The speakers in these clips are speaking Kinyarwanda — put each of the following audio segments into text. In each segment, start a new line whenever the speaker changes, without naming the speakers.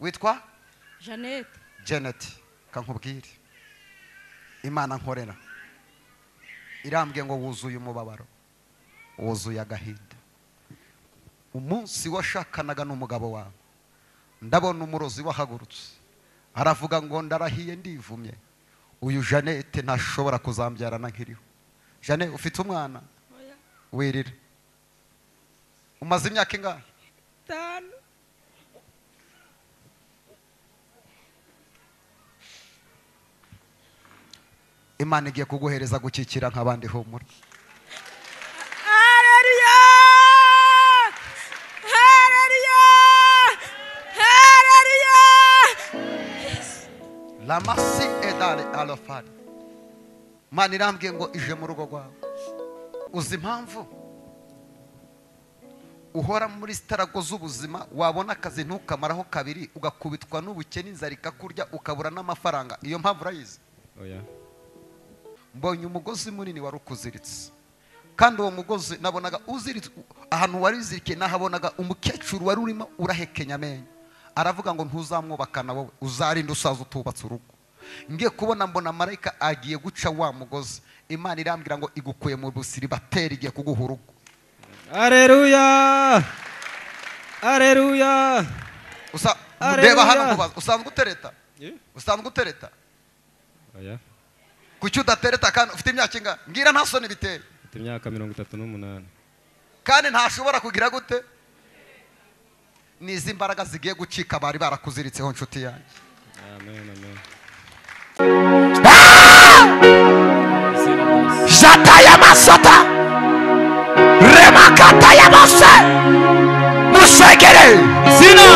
Witwa
Janet.
Janet, kankubwire Imana nkorera irambwiye ngo wuzuye umubabaro, wuzuye agahinda. Umunsi washakanaga n'umugabo wawe ndabona umurozi wahagurutse aravuga ngo ndarahiye ndivumye, uyu Janet ntashobora kuzambyarana nkiriho. Janet, ufite umwana? Wirira. Umaze imyaka ingahe?
5.
Imana igiye kuguhereza gukikira nk'abandi, humura.
Haleluya! Haleluya! Haleluya!
Lamasi edale alofari. Imana irambwiye ngo ije mu rugo rwawe. Uzi impamvu uhora muri starago z'ubuzima, wabona akazi ntukamaraho kabiri ugakubitwa n'ubukene, inzara ikakurya, ukabura n'amafaranga? Iyo mpamvu urayizi?
Oya.
Mbonye umugozi munini wari ukuziritse, kandi uwo mugozi nabonaga uziritse ahantu wari uzirikiye, nahabonaga umukecuru wari urimo urahekenya amenyo, aravuga ngo ntuzamwubakana wowe, uzarinda usaza utubatse urugo. Ngiye kubona mbona marayika agiye guca wa mugozi. Imana irambwira ngo igukuye mu busiribateri, igiye kuguha urugo.
Haleluya! Haleluya!
Ndeba hano nkubaza, usanzwe utereta? Usanzwe utereta?
Oya.
Kuki udatereta kandi ufite imyaka ingahe? Mbwira nta soni biteye.
Mfite imyaka 38.
Kandi ntashobora kugira gute? Nizi imbaraga zigiye gucika bari barakuziritseho, nshuti yanjye.
Amen, amen.
Jata masata remakata ya mose musegere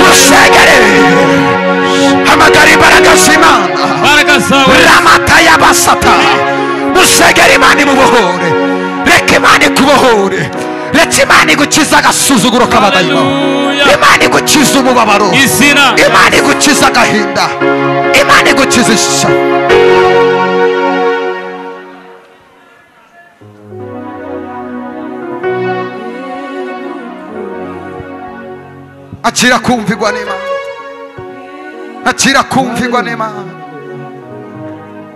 musegere, hamagara imbaraga z'Imana, ramata ya basata musegere. Imana imubohore, reka Imana ikubohore, reka Imana igukiza agasuzuguro k'abadayimoni, Imana igukiza umubabaro, Imana igukiza agahinda, Imana igukiza ishyano. Akira kumvigwa n'Imana, akira kumvigwa n'Imana.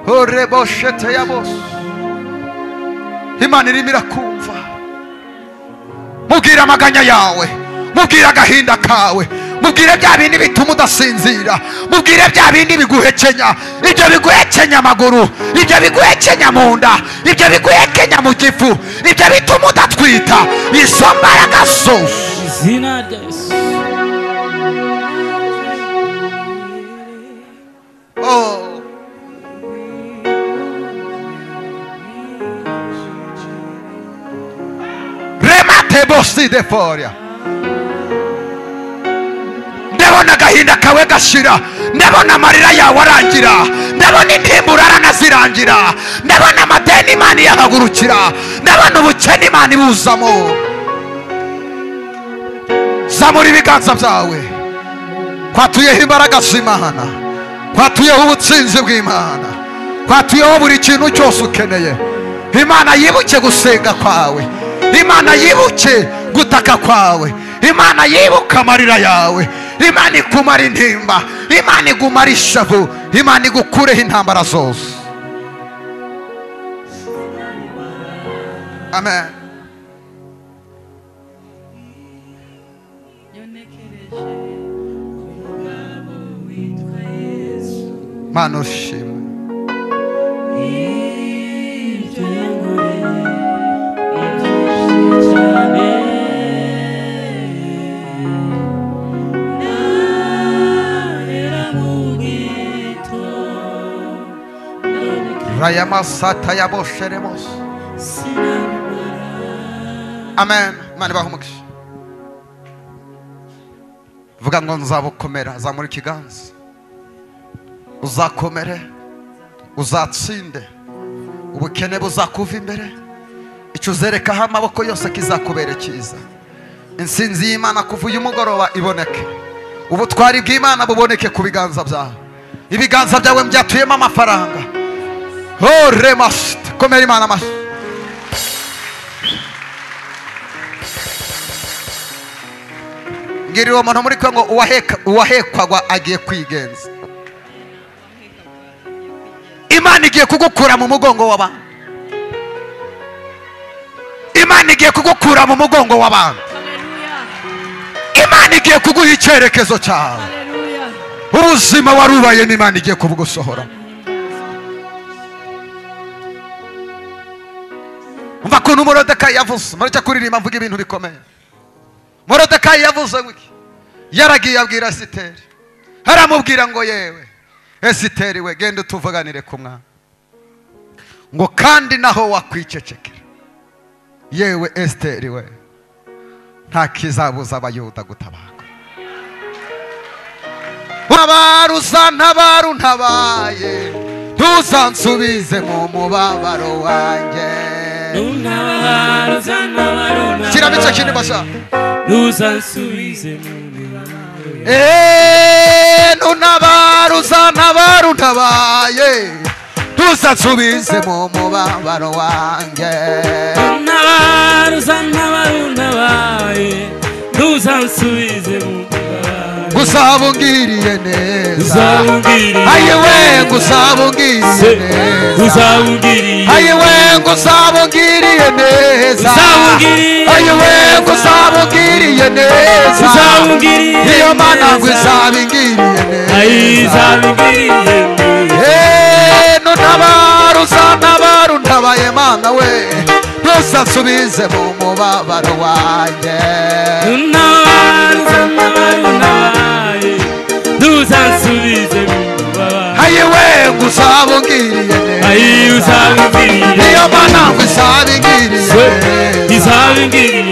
Oreboshete ya bose, Imana irimo irakumva. Mubwire amaganya yawe, mubwire agahinda kawe, mubwire bya bindi bituma udasinzira, mubwire bya bindi biguhekenya, ibyo biguhekenya amaguru, ibyo biguhekenya mu nda, ibyo biguhekenya mu gifu, ibyo bituma udatwita, izo mbaraga zose.
Izina rya Yesu.
Oh. Remate bosi de foria. Ndabona agahinda kawe gashira, ndabona amarira yawe arangira, ndabona intimba aranazirangira, ndabona amadeni Imana iyahagurukira, ndabona ubukene Imana ibuzamo. Zamura ibiganza byawe, kwatuyeho imbaraga z'Imana, kwatuyeho ubutsinzi bw'Imana, kwatuyeho buri kintu cyose ukeneye. Imana yibuke gusenga kwawe, Imana yibuke gutaka kwawe, Imana yibuke amarira yawe, Imana ikumara intimba, Imana igumara ishavu, Imana igukureho intambara zose. Amen. Mana ushimwe. Rayamasata yabosheremos. Amen. Imana ibahe umugisha. Vuga ngo nzabukomera, zamura ikiganza. Uzakomere, uzatsinde, ubukene buzakuva imbere, icyo uzerekaho amaboko yose kizakubera cyiza. Insinzi y'Imana kuva uyu mugoroba iboneke, ubutwari bw'Imana buboneke ku biganza byawe. Ibiganza byawe byatuyemo amafaranga. Oh remast, komera Imana amashyi. Mbwirira uwo muntu muri kwe ngo uwahekwagwa agiye kwigenza. Imana igiye kugukura mu mugongo w'abantu. Imana igiye kugukura mu mugongo w'abantu. Imana igiye kuguha icyerekezo cyawe. Ubuzima warubayemo Imana igiye kubugusohora. Umva kuntu Moridekayi yavuze. Mureke kuririmba mvuga ibintu bikomeye. Moridekayi yavuze iki? Yaragiye abwira Esiteri, aramubwira ngo yewe Esiteri we, genda utuvuganire ku mwami, ngo kandi naho wakwicecekera yewe Esiteri we, nta kizabuza Abayuda gutabarwa. Ntabaruza ntabaru ntabaye, ntuzansubize mu mubabaro wanjye. Shyiramo icyo kintu basha.
Ntuzansubize mu mubabaro.
Ntabaruza ntabaru ntabaye, ntuzansubize mu mubabaro wanjye.
Ntabaruza ntabaru ntabaye, ntuzansubize mu mubabaro.
Uzabungiriye neza, ayiwe nguzabungiriye neza, ayiwe nguzabungiriye neza, ayiwe nguzabungiriye neza, iyo mana nguzabingiriye neza. Ntabaruza ntabaru ntabaye mana we, ntuzansubize mu mubabaro wanjye.
Ntabaruza ntabaru ntabaye, ntuzansubize mu mubabaro.
Ayiwe nguzabungiriye neza, iyo mana nguzabingiriye neza,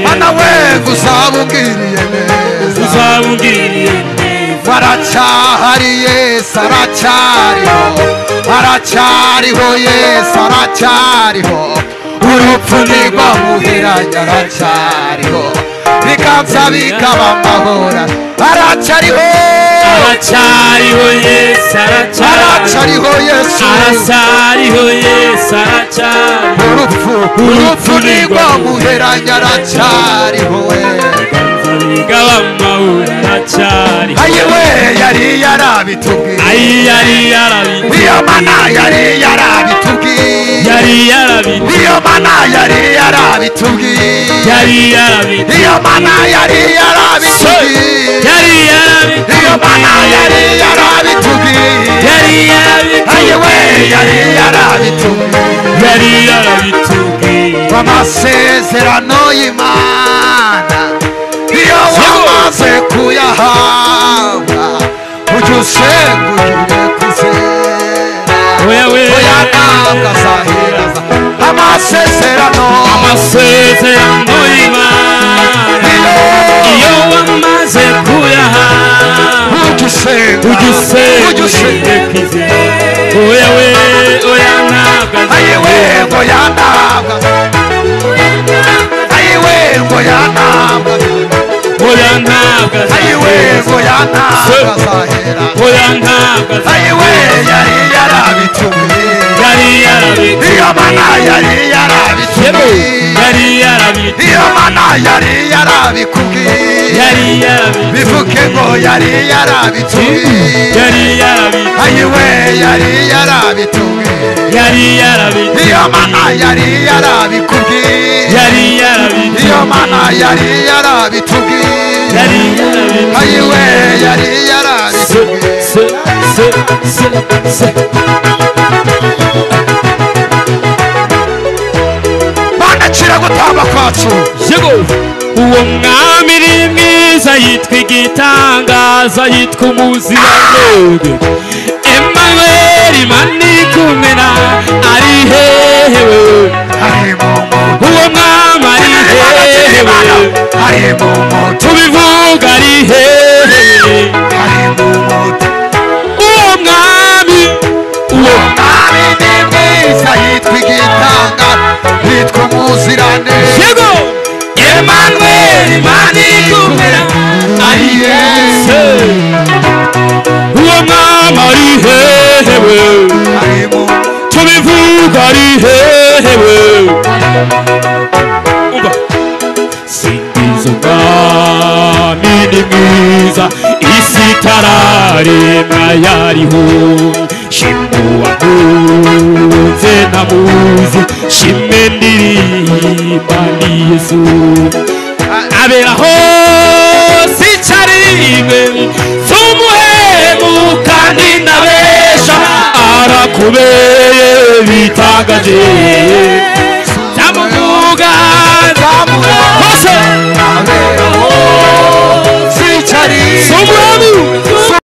mana we nguzabungiriye neza. Aracyahari Yesu aracyariho, aracyariho Yesu aracyariho, urupfu ntirwamuhiranye aracyariho, biganza bikaba amahoro aracyariho.
Aracyariho Yesu
aracyariho, Yesu
aracyariho, Yesu aracyariho,
urupfu ntirwamuhiranye aracyariho. Ayiwe yari yarabitubwiye, iyo mana yari yarabitubwiye, iyo mana yari yarabitubwiye, iyo mana yari yarabitubwiye, iyo mana yari yarabitubwiye, ayiwe yari yarabitubwiye. Amasezerano y'Imana iyo wamaze kuyahabwa, ujye usengurire kwizera, oya ntabwo azaheraza. Amasezerano,
amasezerano y'Imana iyo wamaze kuyahabwa,
ujye usengurire
kwizera, oya we, oya ntabwo
ayiwe, oya ntabwo ayiwe, oya ntabwo
oya ntabwo
ayiwe, oya ntabwo azahera,
oya ntabwo
ayiwe yari yarabitubwiye,
yari yarabitubwiye,
iyo mana yari yarabitubwiye,
yari yarabitubwiye,
iyo mana yari yarabikubwiye,
yari yarabitubwiye,
bivuge ngo yari yarabitubwiye,
yari yarabitubwiye,
ayiwe yari yarabitubwiye,
yari yarabitubwiye,
iyo mana yari yarabikubwiye,
yari yarabitubwiye,
iyo mana yari yarabitubwiye,
yari yarabitubwiye,
ayiwe yari yarabitubwiye. Mana cira gutamba kwacu.
Yego uwo mwami ni mwiza, yitwa igitangaza, yitwa umuziranenge, Emmanuel Imana ikumena ari hehe we, uwo mwami ari hehe we, tubivuga ari hehe, uwo mwami, uwo
mwami ni mwiza, yitwa igitanga, yitwa umuziranenge.
Yego Emmanuel Imana ikumena ari hehe, uwo mwami ari hehe we, tubivuga ari hehe we. Umva singiza umwami ni mwiza isi itararemwa yariho shimuwakunze ntamuzi shime ndirimba ni Yesu abera hose icyarimwe z'umuhemu kandi nabesha arakubeye bitagaje.